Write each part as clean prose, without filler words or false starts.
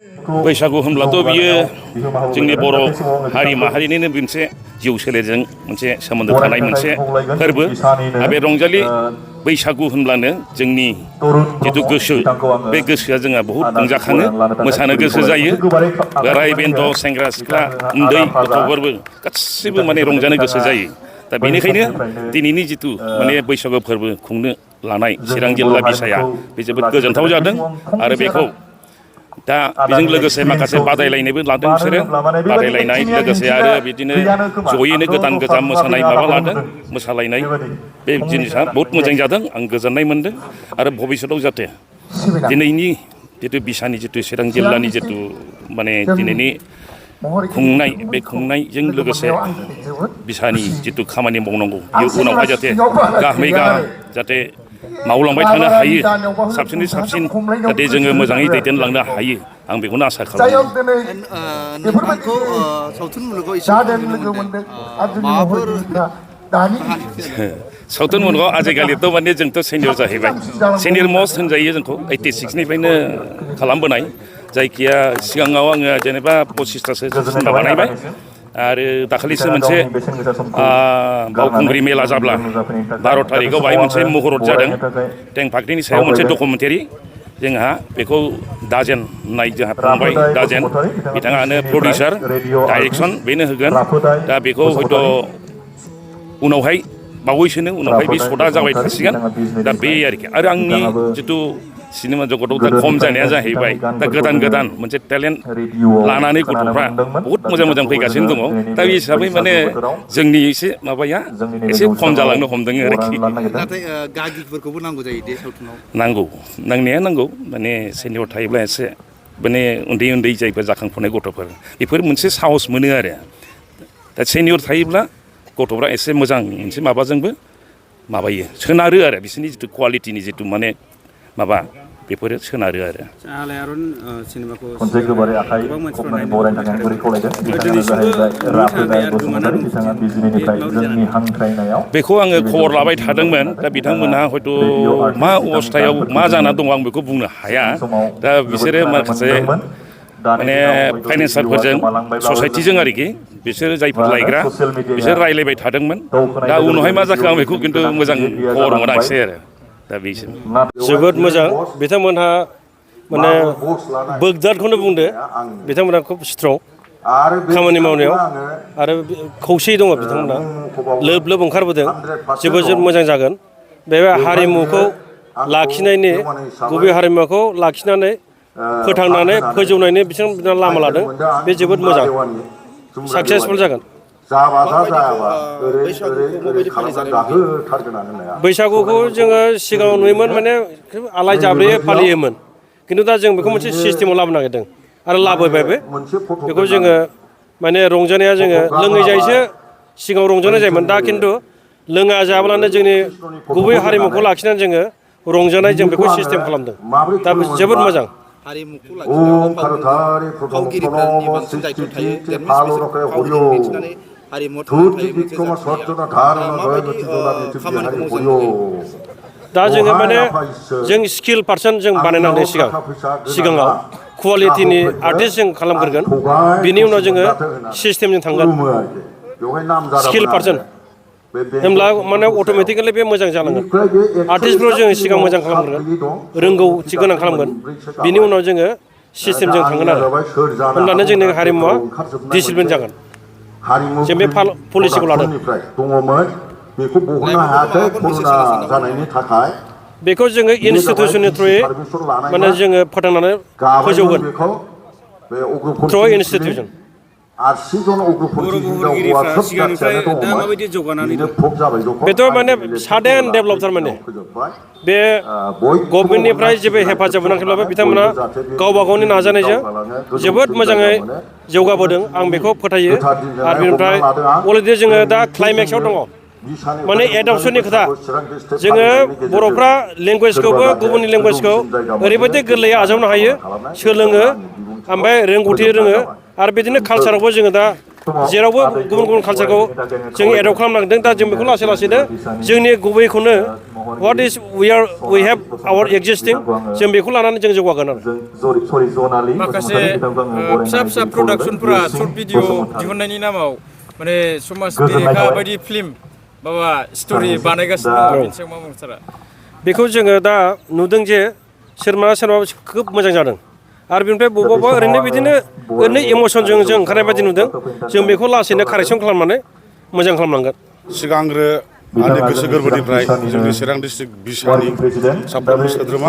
बैसागु होनब्लाथ' बियो जोंनि बर' हारि माहारिनिनो मोनसे जिउ सोलेरजों मोनसे सोमोन्दो थानाय मोनसे फोरबो आरो बे रंजालि बैसागु होनब्लानो जोंनि जिथु गोसो बे गोसोआ जोंहा बहुद रंजाखाङो मोसानो गोसो जायो बोराय बेन्थ' सेंग्रा सिख्ला उन्दै गथ'फोरबो गासिबो माने रंजानो गोसो जायो दा बेनिखायनो दिनैनि जिथु माने बैसागु फोरबो खुंनो लानाय चिरां जिल्ला बिसाया बे जोबोद गोजोनथाव जादों आरो बेखौ दा बेजों लोगोसे माखासे बादायलायनायबो लादों बिसोरो बादायलायनाय लोगोसे आरो बिदिनो जयैनो गोदान गोजाम मोसानाय माबा लादों मोसालायनाय बे जिनिसा बहुत मोजां जादों आं गोजोननाय मोनदों आरो भबिष्यताव जाहाथे दिनैनि जितु बिसानि जितु चिरां जिल्लानि जितु माने दिनैनि खुंनाय बे खुंनायजों लोगोसे बिसानि जितु खामानि मावनांगौ बेयो उनावहाय जाहाथे गाहामै गाहाम जाहाथे मावलांबाय थानो हायो साबसिनै साबसिन जाहाथे जोङो मोजाङै दैदेनलांनो हायो आं बेखौनो आसा खालामो नोंथांखौ सावथुन मुलुगाव एसे लोगो मोनदों माबाफोर सावथुन मुलुगाव आजिखालिथ' माने जोंथ' सेनियर जाहैबाय सेनियर मस्ट होनजायो जोंखौ 86निफ्रायनो खालामबोनाय जायखिया सिगाङाव आङो जेनेबा 25थासो सिनेमा बानायबाय आरो दाखालिसो मोनसे बावखुंग्रि मेला जाब्ला 12 थारिखआव बाहाय मोनसे महरत जादों टेंफाख्रिनि सायाव मोनसे डकुमेन्टारि जोंहा बेखौ दाजेन होननाय जोंहा फंबाय दाजेन बिथाङानो प्रडिउसार डाइरेक्सन बेनो होगोन दा बेखौ हयथ' उनावहाय बावैसोनो उनावहाय बे सदा जाबाय थासिगोन दा बे आरोखि आरो आंनि जिथु सिनेमा जगताव दा खम जानाया जाहैबाय दा गोदान गोदान मोनसे टेलेन्ट लानानै गथ'फ्रा बहुद मोजां मोजां फैगासिनो दङ दा बे हिसाबै माने जोंनि एसे माबाया एसे खम जालांनो हमदों आरोखि नाथाय गागिफोरखौबो नांगौ जायो दे सावथुनाव नांगौ नांनाया नांगौ माने सेनियर थायोब्ला एसे माने उन्दै उन्दै जायफोर जाखांफुनाय गथ'फोर बेफोर मोनसे साहस मोनो आरो दा सेनियर थायोब्ला गथ'फ्रा एसे मोजां मोनसे माबाजोंबो माबायो सोनारो आरो बिसोरनि जिथु कुवालिटिनि जिथु माने माबा बेफोरो सोनारो आरो आलायारन सिनेमाखौ गोबारै आखाइ खबनानै बरायनो थाखाय गुरै खावलायदों बिथाङा जाहैबाय राफोदाय बसुमतारी बिथाङा बिजिनिनिफ्राय जोंनि हांख्रायनायाव बेखौ आङो खबर लाबाय थादोंमोन दा बिथांमोनहा हयथ' मा अबस्थायाव मा जाना दङ आं बेखौ बुंनो हाया दा बिसोरो माखासे माने फाइनेन्सारफोरजों ससाइटिजों आरोखि बिसोरो जायफोर लायग्रा बिसोर रायलायबाय थादोंमोन दा उनावहाय मा जाखो आं बेखौ खिन्थु मोजां खबर मोनाखिसै आरो दा बेसो जोबोद मोजां बिथांमोनहा माने बोगदादखौनो बुंदो बिथांमोनहा खुब स्ट्रं खामानि मावनायाव आरो खौसेयै दङ बिथांमोनहा लोब लोब ओंखारबोदों जोबोद मोजां जागोन बे हारिमुखौ लाखिनायनि गुबै हारिमुखौ लाखिनानै फोथांनानै फोजौनायनि बिथांमोना लामा लादों बे जोबोद मोजां साक्सेसफुल जागोन बैसागुखौ जोङो सिगाङाव नुयोमोन माने आलाय जाब्रेयै फालियोमोन खिन्थु दा जों बेखौ मोनसे सिस्टेमाव लाबोनो नागिरदों आरो लाबोबायबो बेखौ जोङो माने रंजानाया जोङो लोङै जायैसो सिगाङाव रंजानाय जायोमोन दा खिन्थु लोङा जाब्लानो जोंनि गुबै हारिमुखौ लाखिनानै जोङो रंजानाय जों बेखौ सिस्टेम खालामदों दा जोबोद मोजां हारिमुखौ लाखिनायाव फावगिरिफोरनि बांसिन दायथ' थायो फावगिरि दिन्थिनानै हारिमुआव थांनानै थायो माबायदि खामानिखौ मोजां दा जोङो माने जों स्किल पार्सन जों बानायनांदों सिगाङाव कुवालिटिनि आर्टिस्ट जों खालामग्रोगोन बिनि उनाव जोङो सिस्टेमजों थांगोन स्किल पार्सन होमब्ला माने अट'मेटिकेलि बे मोजां जालांगोन आर्टिस्टफोराव जोङो सिगां मोजां खालामग्रोगोन रोंगौथि गोनां खालामगोन बिनि उनाव जोङो सिस्टेमजों थांगोन आरो होमब्लानो जोंनि हारिमुवा डिसिप्लिन जागोन जों बे पलिसिखौ लादों बेखौ बहननो हायाखै कर'ना जानायनि थाखाय बेखौ जोङो इनस्टिटिउसननि थ्रुयै माने जोङो फोथांनानै फोजौगोन थ्रु इनस्टिटिउसन बेथ' माने साडेन डेभेलप थारमाने बे गभर्नमेन्टनिफ्राय जेबो हेफाजाब मोनाखैब्लाबो बिथांमोना गावबा गावनि नाजानायजों जोबोद मोजाङै जौगाबोदों आं बेखौ फोथायो आरो बेनिफ्राय अलरेडि जोङो दा क्लाइमेक्सआव दङ माने एडप्सननि खोथा जोङो बर'फ्रा लेंगुवेजखौबो गुबुननि लेंगुवेजखौ ओरैबायदि गोरलैयै आजावनो हायो सोलोङो ओमफ्राय रोंगौथि रोङो आरो बिदिनो कालसारावबो जोङो दा जेरावबो गुबुन गुबुन कालसारखौ जों एडप्ट खालामनांदों दा जों बेखौ लासै लासैनो जोंनि गुबैखौनो what is we have our existing जों बेखौ लानानै जों जौगागोन आरो माखासे फिसा फिसा प्रडाक्सनफोरा सर्ट भिडिअ दिहुननायनि नामाव माने समाज बेरेखा बायदि फिल्म माबा स्ट'रि बानायगासिनो दङ बेनि सायाव मा बुंनो सारा बेखौ जोङो दा नुदों जे सोरबा खोब मोजां जादों आरो बेनिफ्राय बबेबा ओरैनो बिदिनो ओरैनो इमसनजों जों ओंखारनाय बायदि नुदों जों बेखौ लासैनो कारेक्सन खालामनानै मोजां खालामनांगोन सिगांग्रो आंनि गोसो गोरबोनिफ्राय जोंनि चिरां डिस्ट्रिक्ट बिसानि साफ्रोमबो सोद्रोमा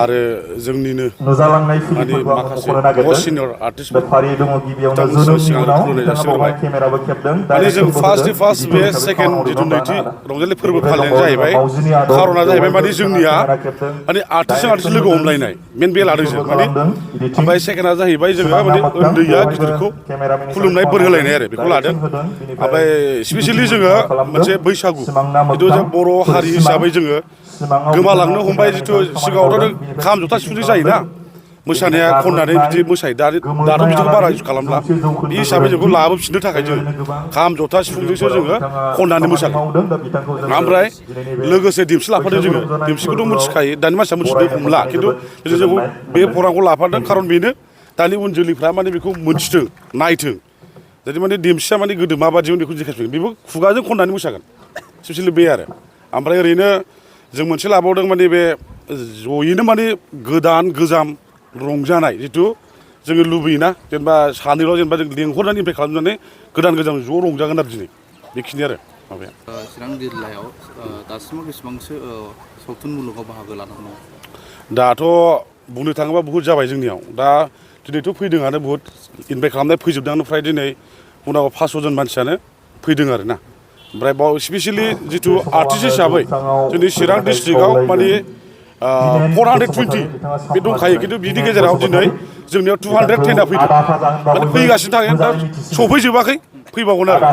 आरो जोंनिनो माने माखासे मस्ट सिनियर आर्टिस्टफोर बिथांमोनखौ सिगां खुलुमनाय जासिहरबाय माने जों फार्स्ट बे सेकेन्ड जिथु नैथि रंजालि फोरबो फालिनायानो जाहैबाय खार'ना जाहैबाय माने जोंनिया माने आर्टिस्टजों लोगो हमलायनाय मेन बे लादों जों माने ओमफ्राय सेकेन्डआ जाहैबाय जोङो माने उन्दैया गिदिरखौ खुलुमनाय बोर होलायनाय आरो बेखौ लादों ओमफ्राय स्पेसियेलि जोङो मोनसे बैसागु जिथु जों बर' हारि हिसाबै जोङो गोमालांनो हमबाय जिथु सिगाङावथ' खाम जथा सिफुंजों जायोना मोसानाया खननानै बिदि मोसायो दाथ' बिदिखौ बारा इउज खालामला बे हिसाबै जोंखौ लाबोफिननो थाखाय जोङो खाम जथा सिफुंजोंसो जोङो खननानै मोसागोन ओमफ्राय लोगोसे देमसि लाफादों जोङो देमसिखौथ' मिथिखायो दानि मानसिया मिथिनो हमला खिन्थु जों बे प्रग्रामखौ लाफादों खारन बेनो दानि उन जोलैफ्रा माने बेखौ मोनथिथों नायथों जाहाथे माने देमसिया माने गोदो माबादिमोन बेखौ देखायफिनगोन बेबो खुगाजों खननानै मोसागोन स्पेसियेलि बे आरो ओमफ्राय ओरैनो जों मोनसे लाबावदों माने बे जयैनो माने गोदान गोजाम रंजानाय जिथु जोङो लुबैयोना जेनेबा सानैल' जेनेबा जों लेंहरनानै इनभाइट खालामनानै गोदान गोजाम ज' रंजागोन आरो दिनै बेखिनि आरो माबाया चिरां जिल्लायाव दासिमाव बेसेबांसो सावथुन मुलुगाव बाहागो लादों दाथ' बुंनो थाङोबा बुहुत जाबाय जोंनियाव दा दिनैथ' फैदोंआनो बुहुत इनभाइट खालामनाय फैजोबदों फ्राय दिनै उनाव 500 जन मानसियानो फैदों आरो ना ओमफ्राय बाव स्पेसियेलि जिथु आर्टिस्ट हिसाबै जोंनि चिरां डिस्ट्रिक्टआव माने 420 बे दंखायो खिन्थु बिनि गेजेराव दिनै जोंनियाव 210 फैदों माने फैगासिनो थागोन दा सफैजोबाखै फैबावगोन आरो